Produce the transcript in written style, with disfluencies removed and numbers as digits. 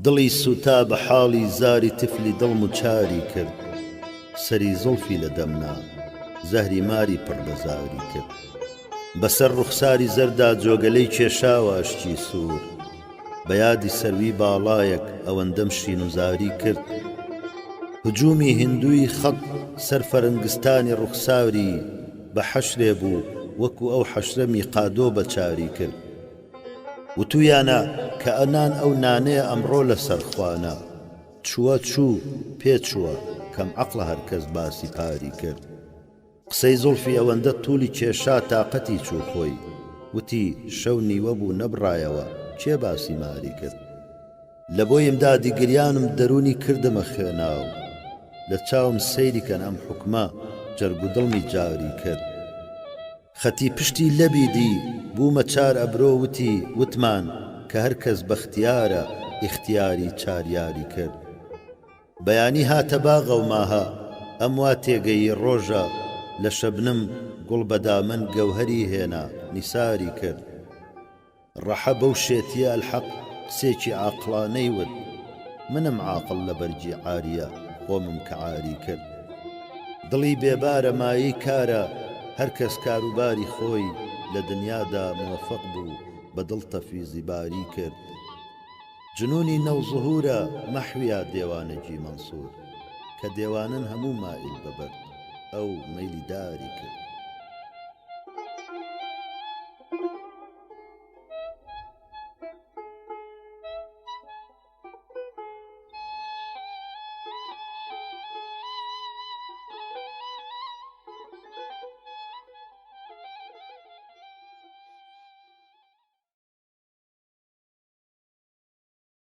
دڵی سووتا بە حاڵی زاری تفلی دڵم و چاری کرد سەری زوڵفی لە دەم نا زەهری ماری پڕ بە زاری کرد بەسەر ڕوخساری زەردا جۆگەلەی کێشاوە ئەشکی سوور بە یادی سەروی باڵایەک ئەوەندەم شین و زاری کرد هجومی هندووی خەت سەر فەرنگستانی ڕوخساری بە حەشرێ بوو وەکو ئەو حەشرە میقادۆ بە چاری کرد وتویانە کە نان ئەو نانەیە ئەمڕۆ لە سەر خوانە چووە چوو پێ چووە کەم عەقڵە هەر کەس باسی پاری کرد قسەی زوڵفی ئەوەندە توڵی کێشا تاقەتی چوو خۆی وتی شەو نیوە بوو نەبڕایەوە کێ باسی ماری کرد لە بۆیم دادی گریانم دەروونی کردمە خوێناو لە چاوم سەیری کەن ئەم حوکمە جەرگ و دڵمی جاری کرد. خەتی پشتی لەبی دی بوومە چار ئەبرۆ وتی وتمان کە هەر کەس بەختیارە ئیختیاری چاریاری کرد بەیانی هاتە باغەو ماهە ئەم وا تێگەیی ڕۆژە لە شەبنم گوڵ بە دامەن گەوهەری هێنا نیساری کرد. ڕەحە بەو شێتیە الحق قسێکی عاقڵانەی وت منم عاقڵ لە بەرگی عاریە خۆمم کە عاری کرد دڵی بێبارە مایەی کارە هەرکەس کاروباری خۆی لە دنیادا مۆفەق بوو بە دڵ تەفویزی باری کرد جنونی نەوزهورە مەحویا دێوانەگی مەنسور کە دێوانەن هەموو مائیل بە بەرد ئەو مەیلی داری کرد.